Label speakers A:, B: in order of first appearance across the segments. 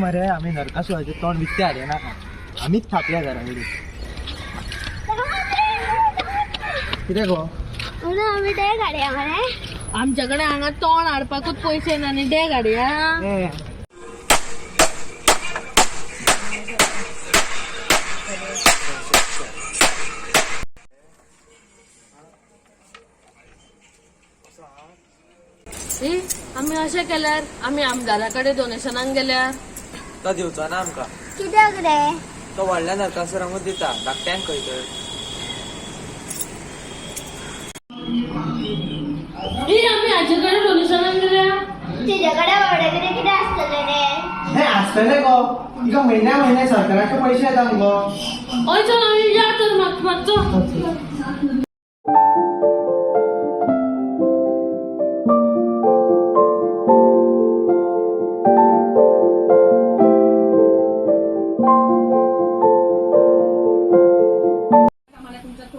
A: मरे आमी नरकासुराचें तोंड विकतें हाडया नाका, आमीच थापया घरा कडेन. कितें गो?
B: आमी डेग हाडया मरे.
C: आमच्याकडे हांगा तोंड हाडपाकूच पयशे ना आनी डेग हाडया. ई, आमी अशें केल्यार आमी आमदारा कडेन डोनेशनाक गेल्यार
D: तो दिवचो ना आमकां.
B: कित्याक रे?
D: तो व्हडल्या नरकासुरांकूच दिता, धाकट्यांक खंय तर.
C: ई, आमी हाजे कडेन डोनेशनाक गेल्या.
B: तुजे कडेन व्हडले कितें कितें आसतलें रे?
A: हें आसतलें गो, तुका म्हयन्या म्हयन्या सरकाराचे पयशे येता मुगो.
C: हय, चल आमी या तर मातसो.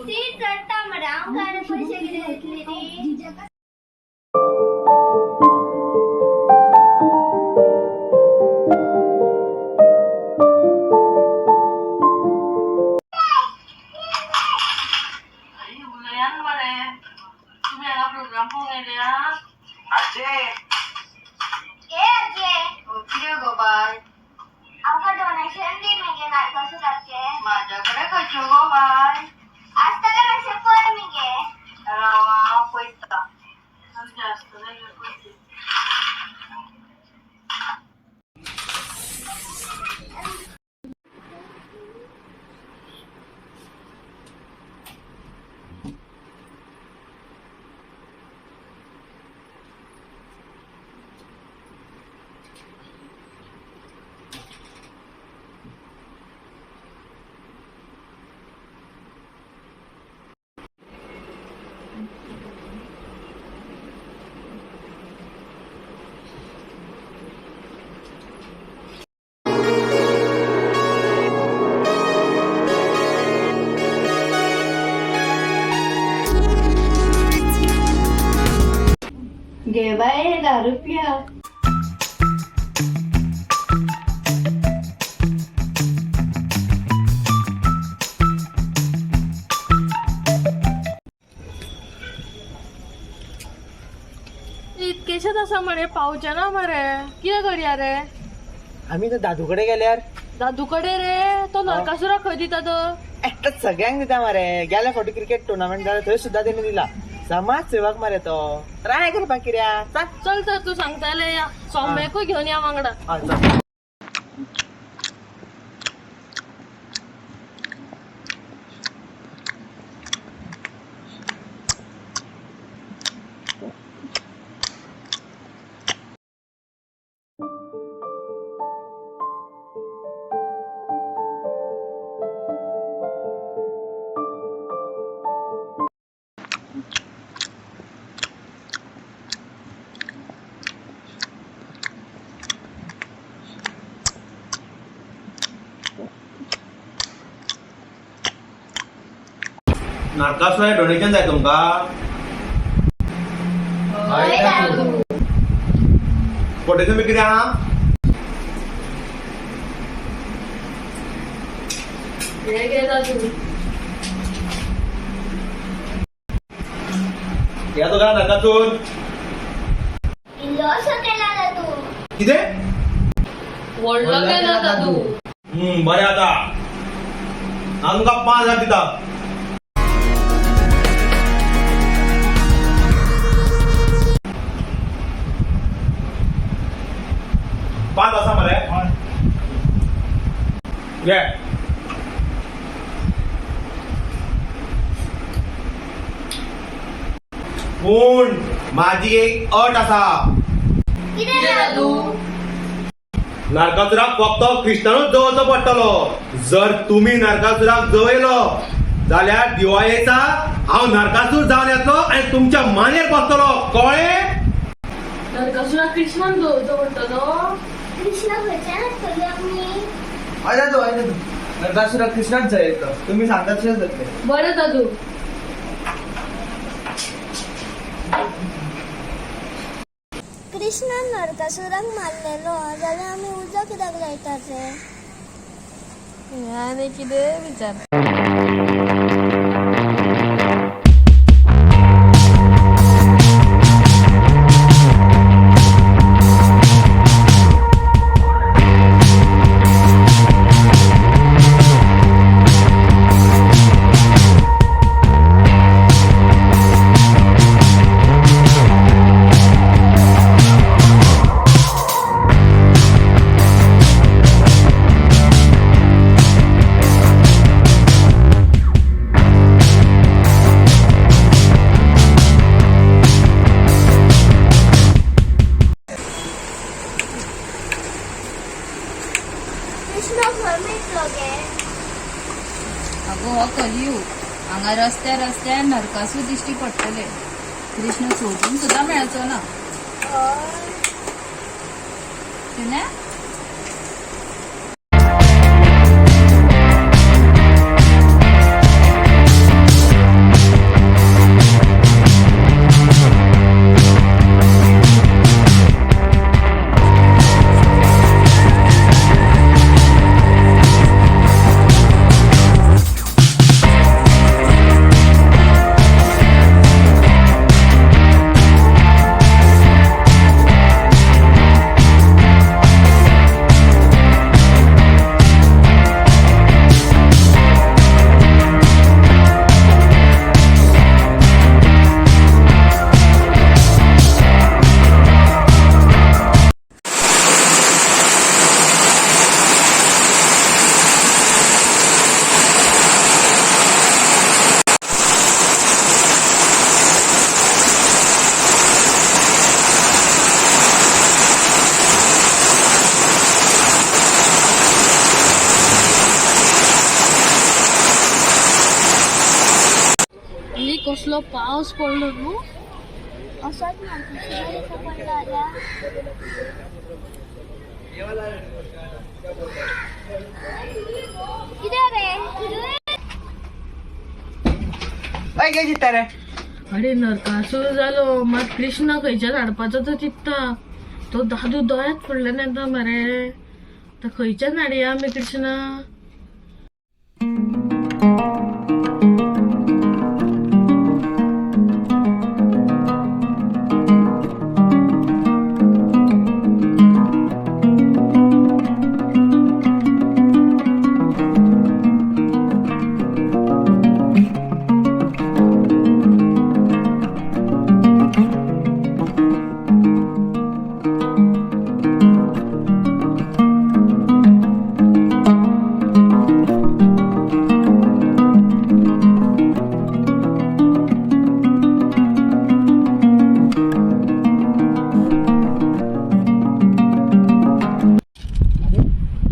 B: ती चडटा मरे, आमकां आनी पयशे कितें दितली ती?
C: उलयान मरे, तुमी हांगा प्रोग्राम पळोवंक येयल्या?
D: आजे.
B: ए आजे.
E: कितें गो बाय?
B: आमकां डोनेशन दी मगे नरकासुराचें.
E: म्हाज्या कडेन खंयच्यो गो बाय?
B: आसतलें मातशें पळय मगे.
E: राव हांव पळयता.
C: सामकें आसतलें गे पयशे.
E: घे बाय 10 रुपया.
C: इतकेशेच आसा मरे, पावचे ना मरे, कितें करया रे?
A: आमी तर दादू कडेन गेल्यार.
C: दादू कडेन रे? तो नरकासुराक खंय दिता तो?
A: एकटाच सगळ्यांक दिता मरे. गेल्या फावटी क्रिकेट टुर्नामेंट जाला थंय सुद्दां तेणी दिला. समाज सेवक मरे तो. ट्राय करपाक कित्याक, चल.
C: चल तर, तूं सांगताले या, सोम्याकूय घेवन या वांगडा.
A: हय, चल.
F: नरकासुराचें डोनेशन जाय तुमकां?
B: हय दादू.
F: कोटेशन बी कितें आहा?
C: हे घे दादू.
F: या तुका नरकासूर.
B: इल्लोसो केला दादू.
F: कितें?
C: व्हडलो केला दादू.
F: बरें आतां हांव तुमकां 5,000 दिता. पांच आसा मरे, घे. पूण माझी एक अट आसा.
B: कितें दादू?
F: नरकासुराक फक्त कृष्णानूच जवळचो पडटलो. जर तुमी नरकासुराक जवयलो जाल्यार दिवाळेचा हांव नरकासूर जावन येतलो आनी तुमच्या मानेर बसतलो, कळ्ळें?
C: नरकासुराक कृष्णान दवरचो पडटलो.
B: कृष्ण खंयच्यान आसतलो आमी?
A: हय दादू, हय दादू, नरकासुराक कृष्णाच जयतलो. तुमी सांगता तशेंच जातलें.
C: बरें दादू.
B: कृष्णान नरकासुराक मारलेलो जाल्यार आमी उजो कित्याक लायतात रे?
C: आनी कितें विचार.
B: कृष्ण खंय मेळटलो गे?
G: अगो हो कलियूग, हांगा रस्त्यार रस्त्यार नरकासूर दिश्टी पडटले. कृष्ण सोदून सुद्दां मेळचो ना.
B: हय.
G: ना.
C: आनी कसलो पावस पडलो न्हू.
B: असोच नरकासुरा दिसा पडलो जाल्यार? कितें रे?
A: हय कितें चिंत्ता रे?
C: अरे नरकासूर जालो, मात कृष्ण खंयच्यान हाडपाचो तो चिंत्ता. तो दादू दोळ्यात फुडल्यान येता मरे. तर खंयच्यान हाडया आमी कृष्णा?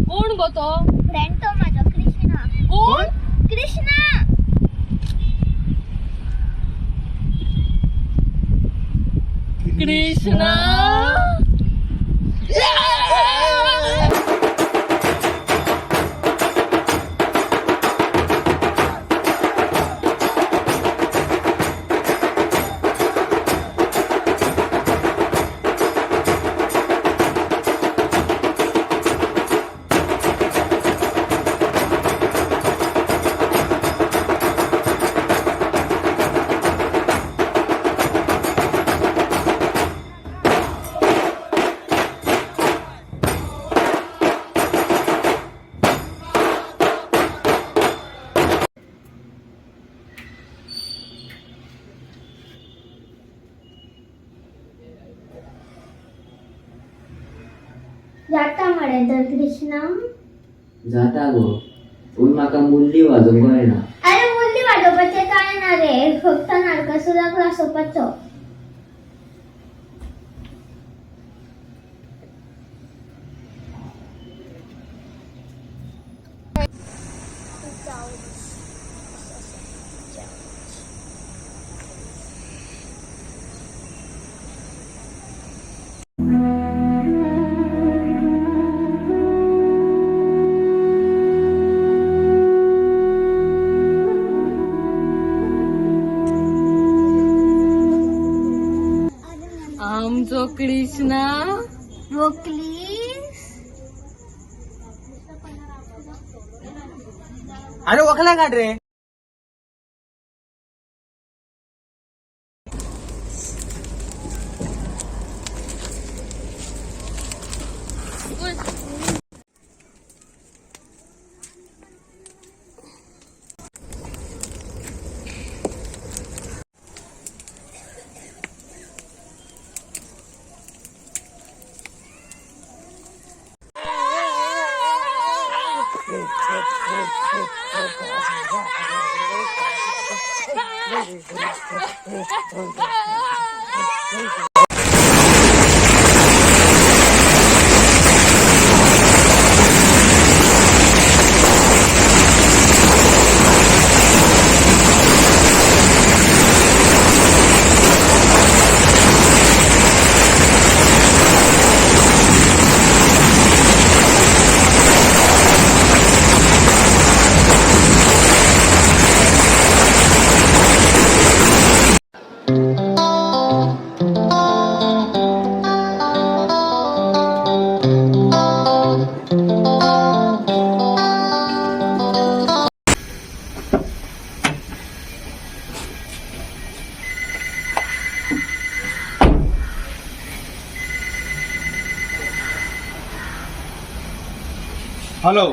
C: कोण गो तो?
B: फ्रेंड तो माझो कृष्णा.
C: कोण?
B: कृष्णा.
C: कृष्णा.
B: जाता मरे तर कृष्णा?
H: जाता गो, पूण म्हाका मुरली वाजोवंक कळना.
B: अरे मुरली वाजोवपाचें कांय ना रे, फक्त नरकासुराक लासोवपाचो.
C: कृष्णा.
B: वोकलीस.
A: अरे वखला काढ रे.
F: हॅलो.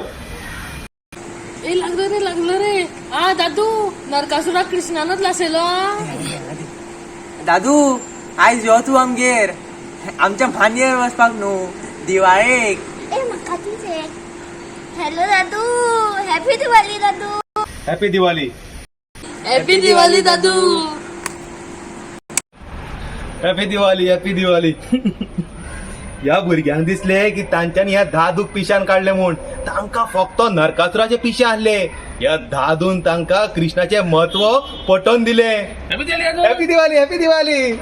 C: ए लागलं रे, लागलं रे. आ दादू, नरकासुराक कृष्णानच लासयलो.
A: दादू, आयज यो तूं आमगेर, आमच्या मानयेर वचपाक न्हू दिवाळेक.
B: ए म्हाका तुझे. हॅलो दादू, हॅपी दिवाळी दादू.
F: हॅपी दिवाळी.
C: हॅपी दिवाळी दादू.
F: Happy Diwali, happy Diwali. ह्या भुरग्यांक दिसले की तांच्यांनी ह्या धादूक पिशान काडले म्हूण. तांकां फक्त नरकासुराचे पिशे आहले. ह्या धादून तांकां कृष्णाचे म्हत्व पटोवन दिले. Happy Diwali, happy Diwali.